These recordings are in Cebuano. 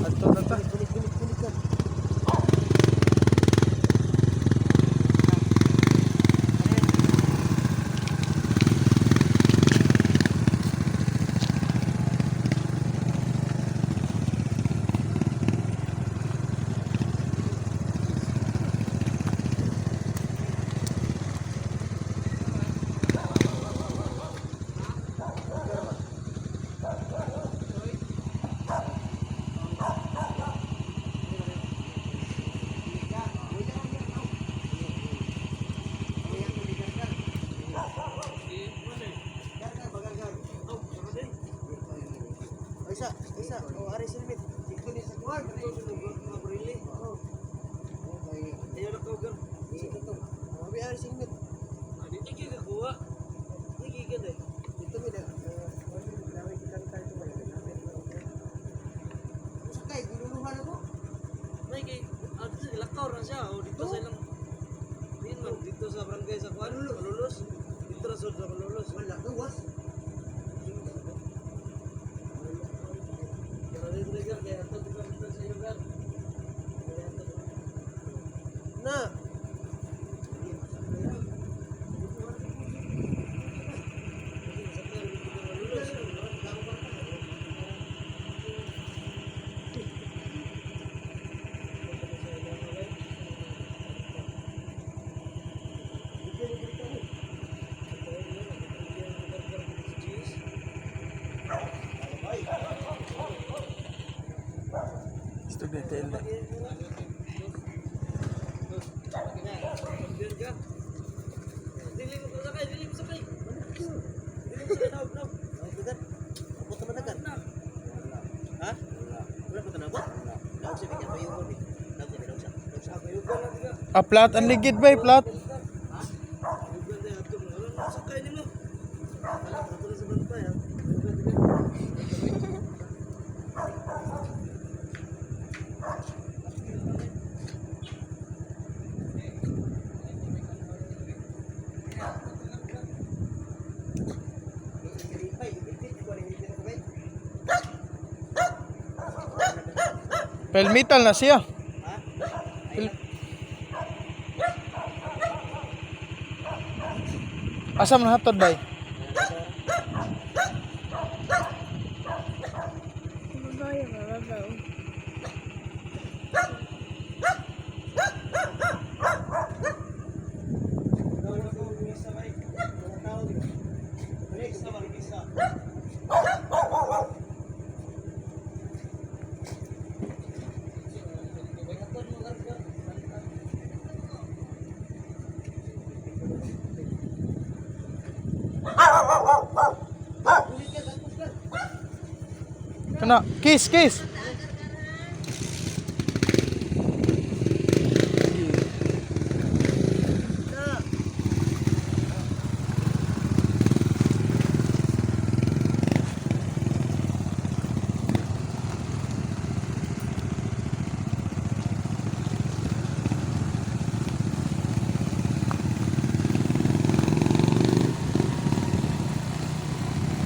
Adto na ta. Bulik, bulik, bulik ka. Isa, isa. Oh, ari silmit. Dito ni sa kuwan. Oh. Ayaw na kaugan. Sige to. Oh, abi ari silmit. Di ka kakuha. Di ka eh. Dito mi na. Sakay, giluluhan ako. Nay kay ato sa lakaw ra siya o dito sa ilang diin man dito sa barangay sa kuan Malolos. Dito ra sud sa Malolos. Wala, gawas. Pero dito ra kay ato dito dito sa iyo gar. Na. Estudyante na. Dili mo sakay, dili mo sakay. Dili mo sakay, naog, naog. Oh, bigat. Abot naman agad. Ha? Wala pa tanabot? Daog sa bigyan payo ni. Daog sa daog sa. Daog sa. Ah, plat ang ligid bay, plat. Yugan tayo ato mo. Wala na sakay nimo. Wala ato na sa bantay ha. Yugan tayo. Pelmital na siya. Asa man hatod bay? Babaw yung babaw. Kana, kiss, kiss.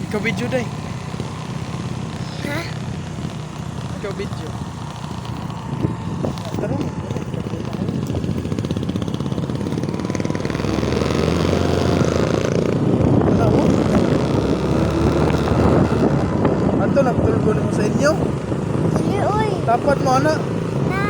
Ikaw video day. Ha? Ikaw video. Tara. Ano mo? Ato nagtulgo mo sa inyo. Sige, uy. Tapat mo ana. Na.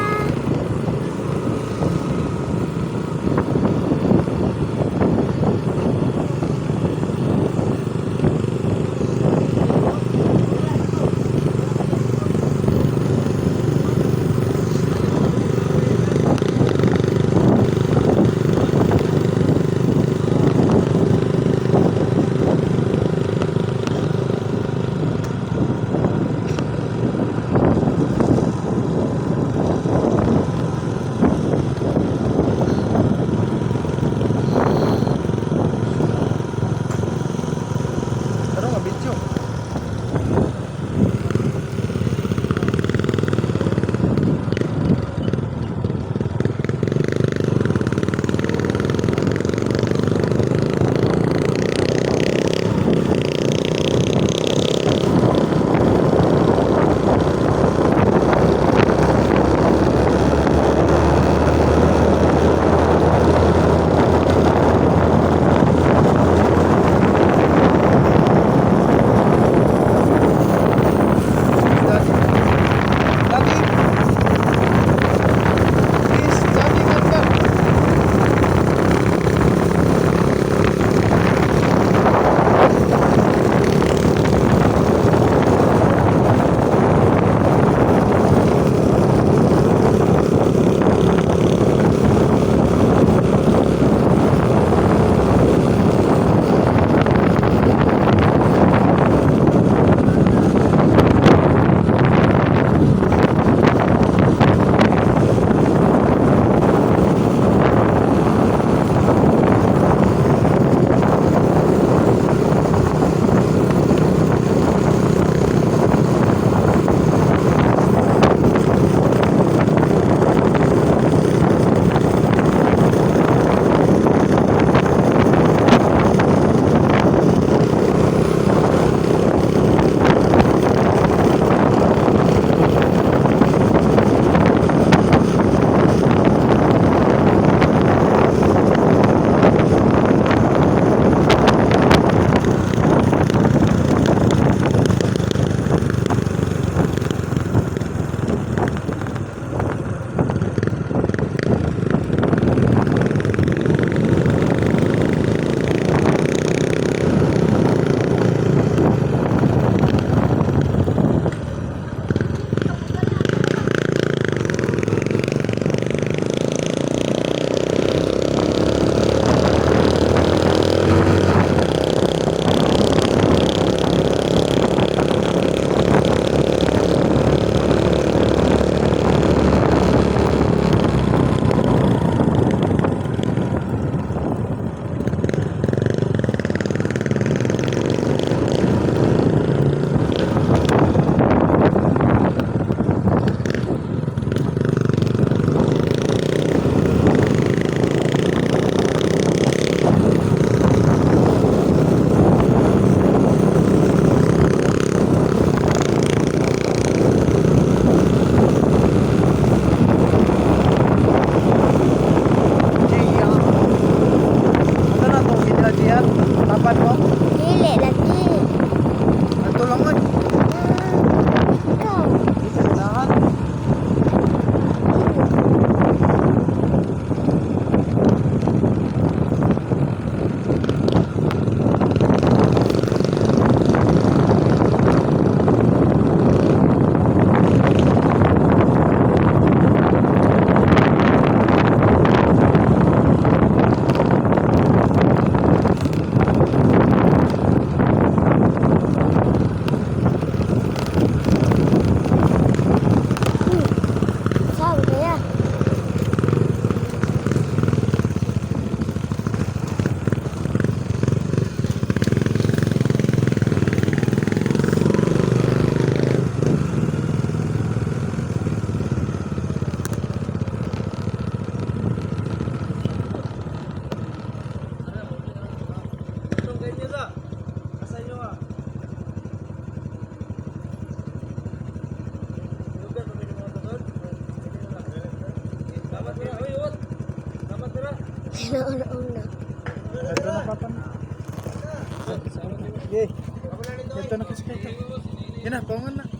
Ginauna-una. Ito na, papa na. Okay. Ito na kasi kayo. Yan na, paungan na.